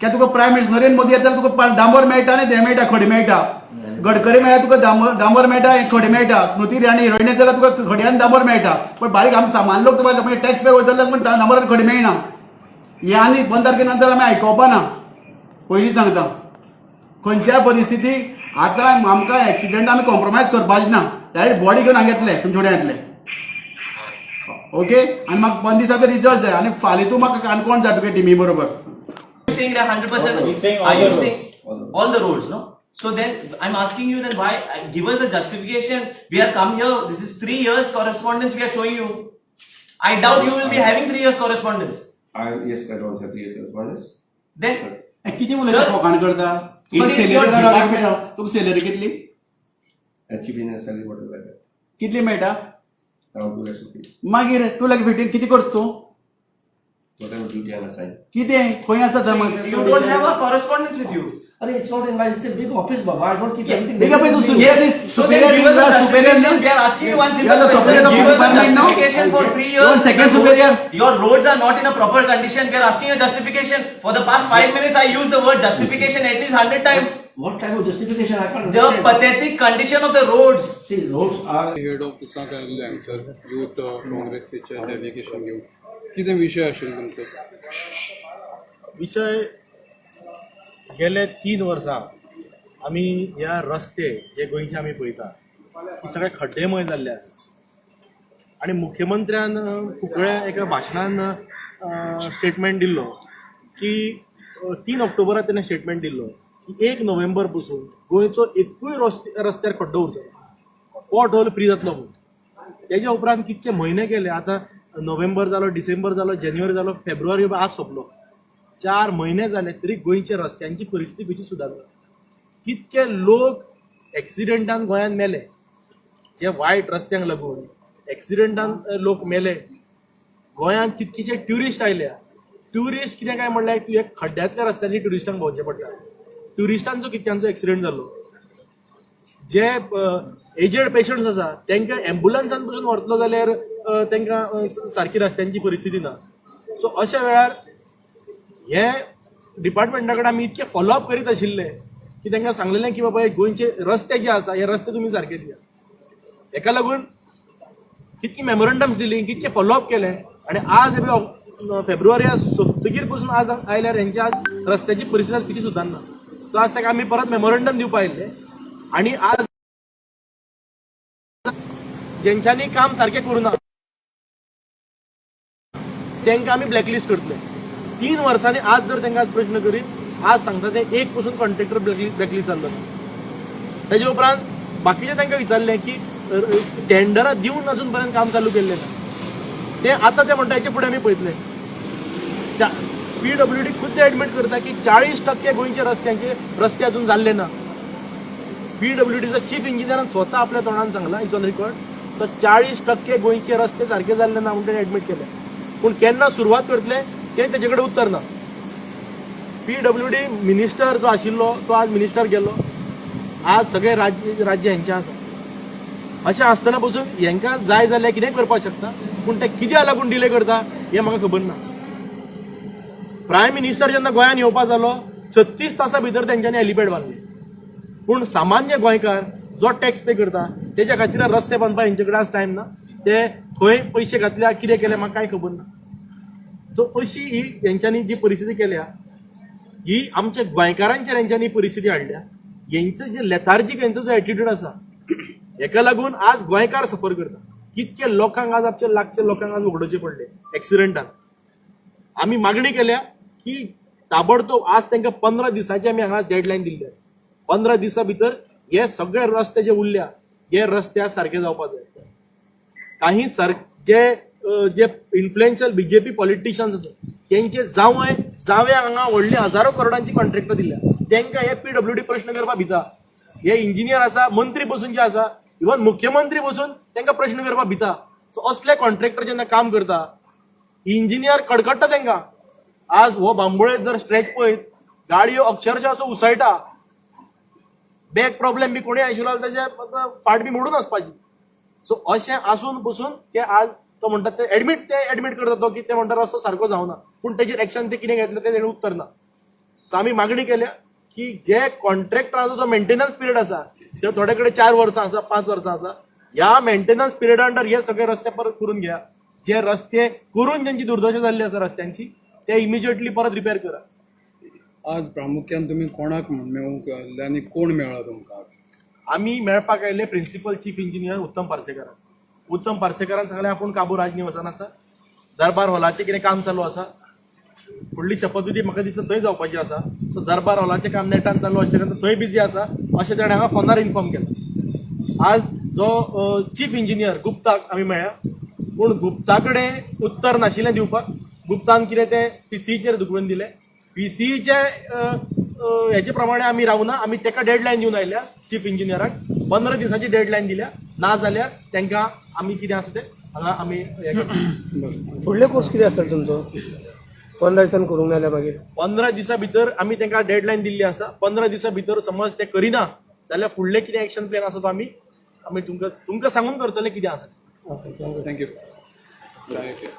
कित्याक तुका prime minister Narendra Modi येता जाल्यार तुका डांबर मेळटा आनी तें मेळटा, खडी मेळटा. गडकरी मेळ्ळ्यार तुका डांबर मेळटा, खडी मेळटा. स्मृती इराणी हिरोईन येता जाल्यार तुका खडी आनी डांबर मेळटा. पण बारीक आमी सामान्य लोक तुका टॅक्स पे वयता जाल्यार डांबर आनी खडी मेळना. हे आनी 15 तारखे नंतर आमी आयकोवपा ना, पयलीं सांगता. खंयच्याय परिस्थिती आतां आमकां एक्सिडंट आमी कॉम्प्रोमायज करपाचें ना. डायरेक्ट बॉडी घेवन हांगा येतले, तुमचे फुडें येतले, ओके? आनी म्हाका 15 दिसाचो रिजल्ट जाय आनी फाल्यां तूं म्हाका काणकोण जाय तुगे टिमी बरोबर. You saying that 100%? He's saying all Are the you roads. Saying All the roads. All the roads, no? So then I'm asking you then why, give us a justification. We are come here. This is 3 years correspondence we are showing you. I doubt you will be having 3 years correspondence. I yes, I don't have 3 years correspondence. Then कितें उलयता? Sir, फोकाण करता. It is your department. तुका salary कितली? Chief engineer salary, whatever like that. कितली मेळटा? Around 2 lakhs rupees. मागीर 2 लाख 15 कितें करता तूं? Whatever duty I'm assigned. कितें खंय आसा तर मग? You don't have a correspondence with you. Arey, it's not in my, it's a big office, Baba. I don't keep everything. Big office, with me. Yes, So then superior give us a is superior justification. now. We are asking you one You simple are the question. superior of Give us a department now. Justification for 3 You are years. Second The roads- superior. Your roads are not in a proper condition. We are asking a justification. For the past 5 minutes, I used the word justification at least 100 times. What type of justification? I can't The understand. Pathetic condition of the roads. See, roads are head ऑफिसाक आयिल्ले हांगसर youth काँग्रेसीचे delegation घेवन, कितें विशय आशिल्लो तुमचो? विशय, गेले 3 वर्सां आमी ह्या रस्ते जे गोंयचे आमी पळयता की सगळे खड्डेमय जाल्ले आसा आनी मुख्यमंत्र्यान कुंकळ्या एका भाशणान स्टेटमेंट दिल्लो की 3 ऑक्टोबराक तेणें स्टेटमेंट दिल्लो की 1 नोव्हेंबर पसून गोंयचो एकूय रस्त्यार खड्डो उरचो ना, पॉट होल फ्री जातलो म्हणून. तेज्या उपरांत कितके म्हयने गेले, आतां नोव्हेंबर जालो, डिसेंबर जालो, जानेवारी जालो, फेब्रुवारी आज सोंपलो. 4 म्हयने जाले तरी गोंयच्या रस्त्यांची परिस्थिती कशी सुदारना. कितके लोक एक्सिडेंटान गोंयांत मेले, जे वायट रस्त्यांक लागून एक्सिडेंटान लोक मेले. गोंयांत कितकेशे ट्युरिस्ट आयल्या. ट्युरिस्ट कितें काय म्हणल्यार तुवें खड्ड्यांतल्या रस्त्यांनी ट्युरिस्टांक भोंवचें पडटा. ट्युरिस्टांचो कितक्यांचो एक्सिडेंट जालो. जे एजड पेशंट्स आसा तांकां एम्बुलन्सान पसून व्हरतलो जाल्यार तांकां सारकी रस्त्यांची परिस्थिती ना. सो अशा वेळार हे डिपार्टमेंटा कडेन आमी इतके फॉलोअप करीत आशिल्ले की तांकां सांगलेलें की बाबा, हे गोंयचे रस्ते जे आसा, हे रस्ते तुमी सारके दिया. हेका लागून कितकी मेमोरंडम्स दिली, कितके फॉलोअप केले आनी आज हे फेब्रुवारी सोंपतकीर पसून आज आयल्यार हेंची आज रस्त्याची परिस्थिती आज कशी सुदारना. सो आज ताका आमी परत मेमोरंडम दिवपा आयिल्ले आनी आज जेंच्यांनी काम सारकें करूं ना तांकां आमी ब्लॅकलिस्ट करतले. 3 वर्सांनी आज जर तांकां आज प्रश्न करीत, आज सांगता ते एक पसून कॉन्ट्रॅक्टर ब्लॅकलिस्ट जाल्लो ना. तेजे उपरांत बाकीचे तांकां विचारलें की टेंडरां दिवन अजून पर्यंत काम चालू केल्लें ना. ते आतां ते म्हणटा हेचे फुडें आमी पळयतले. पीडब्ल्यूडी खुद्द एडमीट करता की 40% गोंयच्या रस्त्यांचे रस्ते अजून जाल्ले ना. पीडब्ल्यूडीचो चीफ इंजिनियरान स्वता आपल्या तोंडान सांगला, it's on record, तो 40% गोंयचे रस्ते सारके जाल्ले ना म्हणून तेणें एडमीट केले. पूण केन्ना सुरवात करतले तें तेजे कडेन उत्तर ना. पीडब्ल्यूडी मिनिस्टर जो आशिल्लो तो आज मिनिस्टर गेलो. आज सगळे राज्य राज्य हेंचें आसा. अशें आसतना पसून हेंकां जाय जाल्यार कितेंय करपाक शकता, पूण ते कित्याक लागून डिले करता हें म्हाका खबर ना. प्रायम मिनिस्टर जेन्ना गोंयांत येवपा जालो, 36 तासां भितर तेंच्यांनी हेलिपॅड बांदले. पूण सामान्य गोंयकार जो टॅक्स पे करता तेच्या खातीर रस्ते बांदपाक हेंचे कडेन आज टायम ना. ते खंय पयशे घातल्या, कितें केलें, म्हाका कांय खबर ना. सो अशी ही हेंच्यांनी जी परिस्थिती केल्या, ही आमच्या गोंयकारांचेर हेंच्यांनी परिस्थिती हाडल्या. हेंचो जे लेथार्जीक हेंचो जो एटिट्यूड आसा, हेका लागून आज गोंयकार सफर करता. कितके लोकांक आज, आमच्या लागच्या लोकांक आज वगडोवचे पडले एक्सिडंटान. आमी मागणी केल्या की ताबडतोब आज तांकां 15 दिसाची आमी हांगा डेडलायन दिल्ली आसा. 15 दिसां भितर हे सगळे रस्ते जे उरल्या, हे रस्ते आज सारके जावपा जाय. काही सर जे इन्फ्लुएन्शियल बीजेपी पॉलिटिशियन्स आसा, तेंचे जावंय जावे हांगा व्हडले हजारो करोडांची कॉन्ट्रॅक्ट दिल्या. तांकां हे पीडब्ल्यूडी प्रश्न करपाक भिता. हे इंजिनियर आसा, मंत्री पसून जे आसा, इवन मुख्यमंत्री पसून तांकां प्रश्न करपाक भिता. सो असले कॉन्ट्रॅक्टर जेन्ना काम करता, इंजिनियर कडकडटा तांकां. आज हो बांबोळे जर स्ट्रेच पळयत, गाडयो अक्षरशः असो उसळटा. बॅक प्रॉब्लेम बी कोणूय आशिल्लो जाल्यार तेजे फाट बी मोडून वचपाची. सो अशें आसून पसून ते आज तो म्हणटा ते एडमीट करता तो की ते म्हणटा रस्तो सारको जावना, पूण तेजेर एक्शन ते कितें घेतलें तें तेणें उत्तर ना. सो आमी मागणी केल्या की जे कॉन्ट्रॅक्टराचो जो मेंटेनन्स पिरियड आसा ते थोडे कडेन 4 वर्सां आसा, 5 वर्सां आसा, ह्या मेंटेनन्स पिरियडा अंडर हे सगळे रस्ते परत करून घ्या. जे रस्ते करून ज्यांची दुर्दशा जाल्ली आसा रस्त्यांची, ते इमिजिएटली परत रिपेर करा. आज प्रामुख्यान तुमी कोणाक म्हूण मेळूंक आयिल्ले आनी कोण मेळ्ळा तुमकां आज? आमी मेळपाक आयिल्ले प्रिन्सिपल चीफ इंजिनियर उत्तम पार्सेकारान. उत्तम पार्सेकारान सांगलें, आपूण काबू राजनिवासान आसा, दरबार हॉलाचें कितें काम चालू आसा, फुडली शपथविधी म्हाका दिसता थंय जावपाची आसा, सो दरबार हॉलाचें काम नेटान चालू आशिल्ल्यान तो थंय बिजी आसा अशें ताणें हांगा फोनार इन्फॉर्म केलां. आज जो चीफ इंजिनियर गुप्ताक आमी मेळ्ळ्या, पूण गुप्ता कडेन उत्तर नाशिल्लें दिवपाक. गुप्तान कितें तें पीसीचेर दुखोवन दिलें. पीसीचे हेजे प्रमाणे आमी रावना. आमी ताका डेडलायन दिवन आयल्या. चीफ इंजिनियराक 15 दिसांची डेडलायन दिल्या, ना जाल्यार तांकां आमी कितें आसा तें हांगा आमी हें करतले. बरें. फुडले कोर्स कितें आसतलो तुमचो 15 दिसान करूंक ना जाल्यार मागीर? 15 दिसां भितर आमी तांकां डेडलायन दिल्ली आसा. 15 दिसां भितर समज ते करिना जाल्यार फुडले कितें एक्शन प्लॅन आसा तो आमी तुमकां सांगून करतले कितें आसा. Okay, thank you. Thank you, thank you.